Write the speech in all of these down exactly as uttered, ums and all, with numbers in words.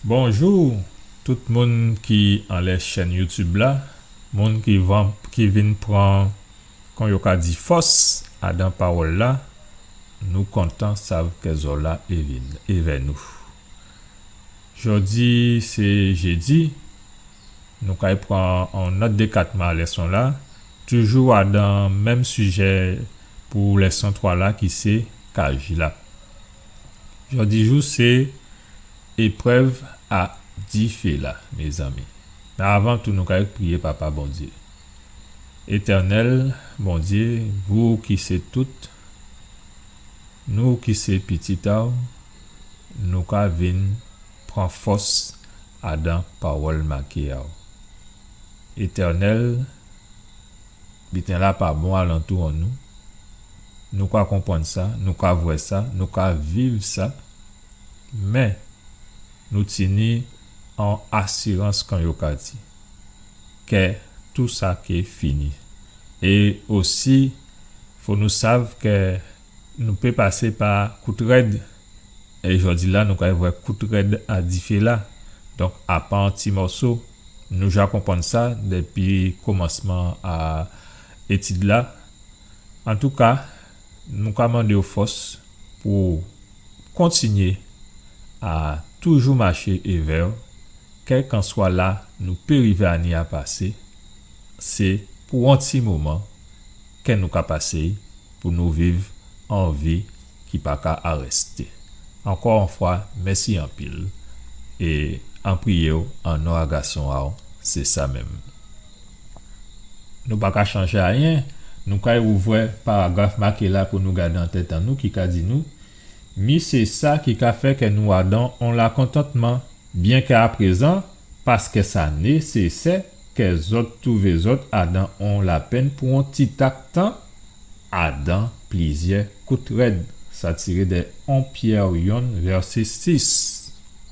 Bonjou tout moun ki anlè chèn YouTube la, moun ki van, ki vin pran, kon yo ka di, fòs adan pawòl la, nou kontan sav kè zò la é vin, évè nou. Jòdi sé jédi, nou kay pran on nòt dékatman lèson la, toujou adan menm sijè pou lèson twa la ki sé kaj la. Jòdi jou sé éprèv a difé la, mézanmi. Mé avan tou, nou kay priyé Papa Bondyé. Étènèl Bondyé, vou ki sé tout, nou ki sé pitit a'w, nou ka vin pran fòs adan pawòl maké a'w. Étènèl, biten la pa bon alantou an nou. Nou ka konprann sa, nou ka vwè sa, nou ka viv sa. Mé nou tini on asirans, kon yo ka di, kè tou sa ké fini. É osi, fò nou sav kè nou pé pasé pa kout rèd. É jòdi la, nou kay vwè kout rèd a difé la. Donk, apa on ti mòso, nou ja konprann sa dépi komansman a étid la. Antouka, nou ka mandé'w fòs pou kontinyé a toujou maché évè'w, kèlkanswa la nou pé rivé a ni a pasé, sé pou on ti moman kè nou ka pasé pou nou viv on vi ki pa ka arèsté. Ankò on fwa, mèsi anpil, é an priyé'w an non a gason a'w, sé sa menm. Nou pa ka chanjé ayen, nou kay ouvè paragraf maké la pou nou gadé an tèt an nou ki ka di nou, mi sé sa ki ka fè kè nou adan on lakontantman, byenkè aprézan, paskè sa nésésè kè zòt touvé zòt adan on lapenn pou on titak tan, adan plizyè kout rèd. Sa tiré dè on Pyè yonn, vèsé sis.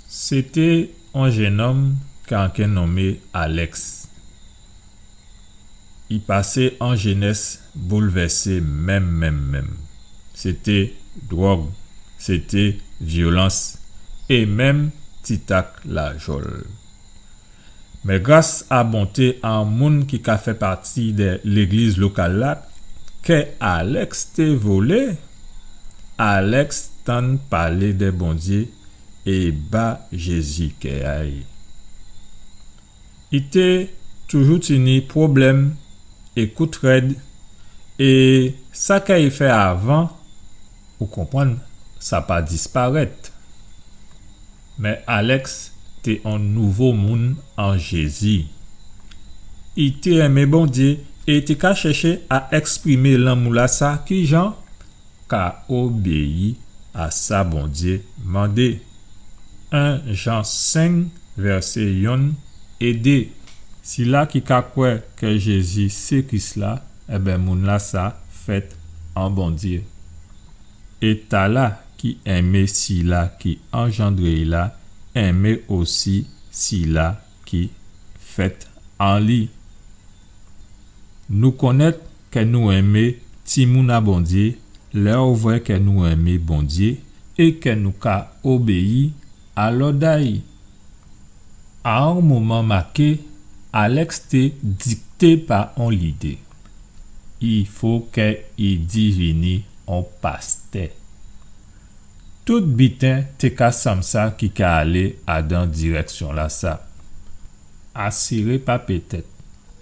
Sété on jennonm kè an ké nonmé Alèks. I pasé on jénès boulvèsé menm, menm, menm. Sété dwòg, sété vyolans, é menm titak lajòl. Mé gras a bonté a on moun ki ka fè pati dè légliz lokal la, kè Alèks té volé, Alèks tann palé dè Bondyé é ba Jézi kè a'y. I té toujou tini pwoblèm é kout rèd, é sa kè i fè avan, ou konprann, sa pa disparèt. Mé Alèks té on nouvo moun an Jézi. I té enmé Bondyé é i té ka chèché a èksprimé lanmou-lasa. Kijan? Ka obéyi a sa Bondyé mandé. En Jan senk, vèsé yonn é dé. Sila ki ka kwè kè Jézi sé Kris la, ében, moun-lasa fèt an Bondyé. É tala ki enmé sila ki anjandré'y la, enmé osi sila ki fèt an li. Nou konnèt kè nou enmé timoun a Bondyé lè ou vwè kè nou enmé Bondyé é kè nou ka obéyi a lòd a'y. A on moman maké, Alèks té dikté pa on lidé. I fo kè i divini on pastè. Tout biten té ka sanm sa ki ka alé adan dirèksyon-lasa. Asiré pa pétèt,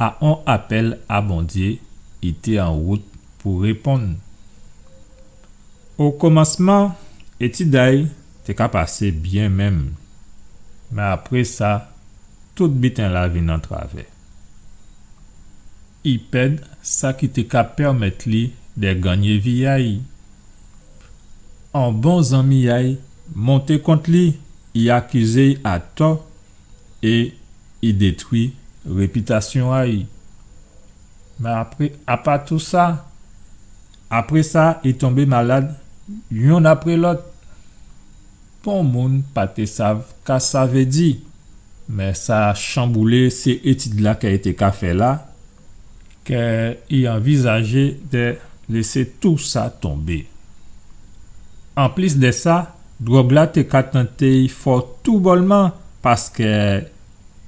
a on apèl a Bondyé, i té an wout pou réponn. O komansman, étid a'y té ka pasé byen menm. Mé apré sa, tout biten-la vin an travè. I pèd sa ki té ka pèmèt li dè gannyé vi a'y. On bon zanmi a'y monté kont li, i akizé'y atò é i détwi répitasyon a'y. Mé apré, apa tou sa, apré sa, i tonbé malad, yonn apré lòt. Pon moun pa té sav ka sa vé di, mé sa chanboulé sé étid-la kè i té ka fè la, kè i anvizajé dè lésé tou sa tonbé. Anplis dè sa, dwòg-la té ka tanté'y fò toubòlman, Paskè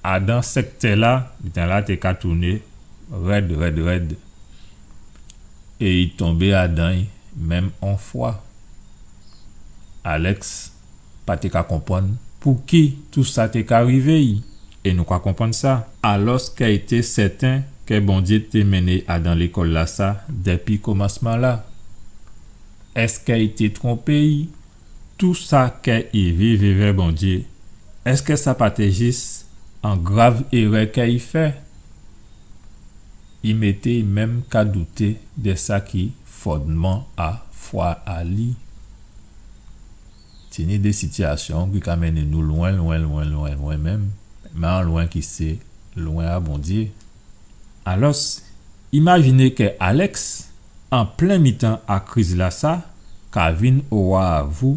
adan sèktè-la, biten-la té ka touné rèd, rèd, rèd. É i tonbé adan-y menm on fwa. Alex pa té ka konprann pouki tousa té ka rivé-y, é nou ka konprann sa. Alòskè i té sèten kè Bondyé té mennen-y adan lékòl-lasa dépi komansman-la. Èskè i té tronpé-y? Tousa kè i viv èvè Bondyé, èskè sa pa té jis on grav érè kè i fè? I mété-y menm ka douté dè sa ki fondman a fwa a li. Tini dé sitiyasyon ki ka mennen nou lwen, lwen, lwen, lwen, lwen menm, mé on lwen ki sé lwen a Bondyé. Alòs, imajiné kè Alex, an plen mitan a kriz-lasa, ka vin owa a vou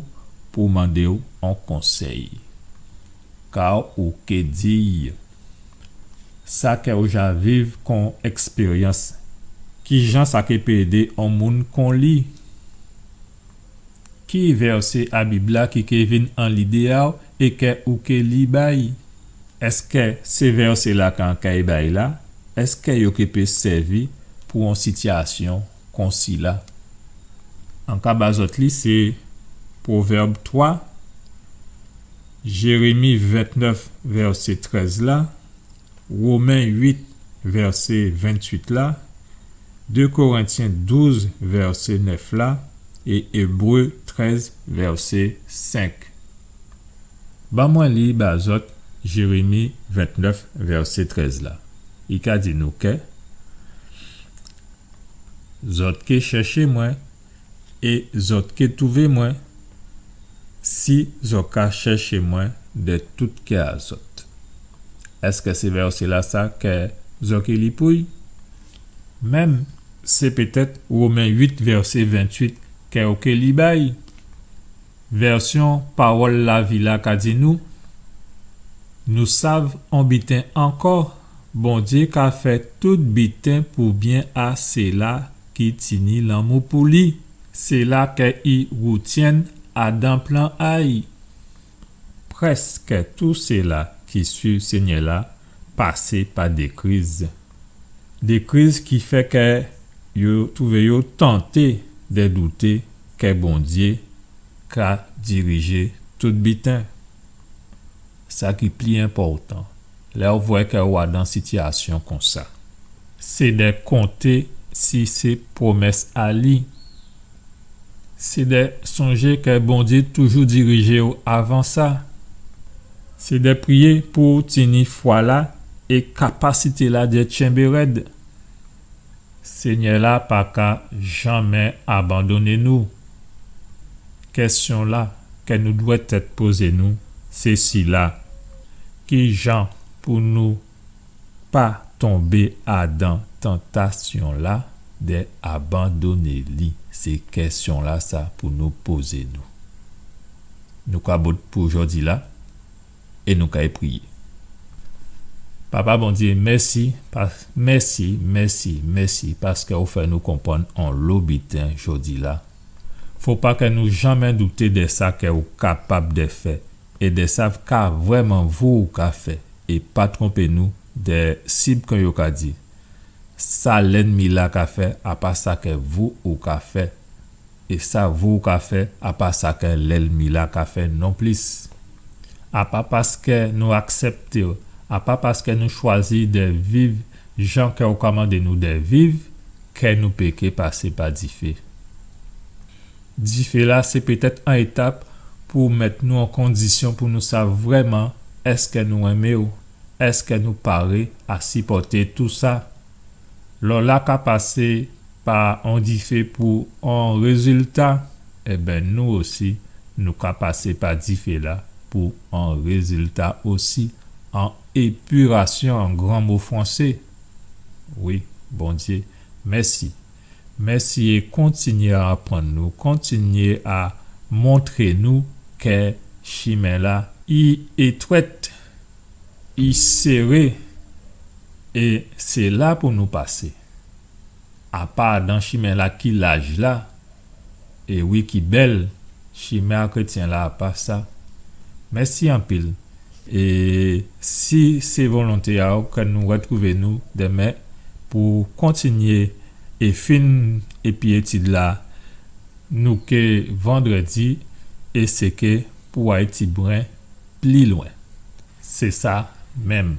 pou mandé-w on konsèy. Ka ou ké di-y? Sa kè ou ja viv kon èkspéryans, kijan sa ké pé édé on moun kon li? Ki vèsé a Bib-la ki ké vin an lidé a-w é kè ou ké li ba-y? Èskè sé vèsé-la k'an kay ba-y la, èskè yo ké pé sèvi pou on sitiyasyon kon sila? An ka ba zòt li, sé Pwovèb twa, Jérémi ventnèf, vèsé trèz la, Women uit, vèsé ventuit la, dé Korentyen douz, vèsé nèf la, é Ébré trèz, vèsé senk. Ban mwen li ba zòt Jérémi ventnèf, vèsé trèz la. I ka di nou kè, zòt ké chèché mwen, é zòt ké touvé mwen, si zòt ka chèché mwen dè tout kè a zòt. Èskè sé vèsé-lasa kè zòt ké li pou-y? Menm sé pétèt Women uit, vèsé ventuit kè ou ké li ba-y. Vèsyon Pawòl Lavi la ka di nou, nou sav on biten ankò, Bondyé ka fè tout biten pou byen a séla ki tini lanmou pou li, séla kè i woutyenn adan plan a-y. Prèskè tout séla ki suiv Sényè-la pasé pa dé kriz. Dé kriz ki fè kè yo touvé yo tanté dè douté kè Bondyé ka dirijé tout biten. Sa ki pli enpòtan, lè ou vwè kè ou adan sitiyasyon konsa, sé dè konté si sé pwomès a li. Sé dè sonjé kè Bondyé toujou dirijé-w avan sa. Sé dè priyé pou tini fwa-la é kapasité-la dè tchenbé rèd. Sényè-la pa ka janmen abandoné nou. Kèsyon-la kè nou dwèt èt pozé nou, sé sila, kijan pou nou pa tonbé adan tantasyon-la dè abandoné li? Sé kèsyon-lasa pou nou pozé nou. Nou ka bout pou jòdi-la. É nou kay priyé. Papa Bondyé, mèsi, pa-, mèsi, mèsi, mèsi, paskè ou fè nou konprann onlo biten jòdi-la. Fo pa kè nou janmen douté dè sa kè ou kapab dè fè, é dè sa ka vrèman vou ou ka fè, é pa tronpé nou dè sib kan yo ka di. Sa lènmi-la ka fè, a pa sa kè vou ou ka fè. É sa vou ou ka fè, a pa sa kè lènmi-la ka fè nonplis. A pa paskè nou aksèpté-w, a pa paskè nou chwazi dè viv jan kè ou ka mandé nou dè viv, kè nou péké pasé pa difé. Difé-la, sé pétèt on étap pou mèt nou an kondisyon pou nou sav vrèman èskè nou enmé-w, èskè nou paré a sipòté tousa. Lò-la ka pasé pa on difé pou on rézilta, ében, nou osi, nou ka pasé pa difé-la pou on rézilta osi, on épirasyon, on gran mo fwansé. Wi, Bondyé, mèsi. Mèsi é kontinyé a aprann nou, kontinyé a montré nou kè chimen-la, i étwèt, i séré, é sé la pou nou pasé. A pa adan chimen-la ki laj la, é wi ki bèl, chimen a krétyen-la a pa sa. Mèsi anpil. É si sé volonté a'w, kè nou rètwouvé nou dèmen pou kontinyé é fin épi étid-la, nou ké vandrèdi, é sé ké pou ay tibren pli lwen. Sé sa menm.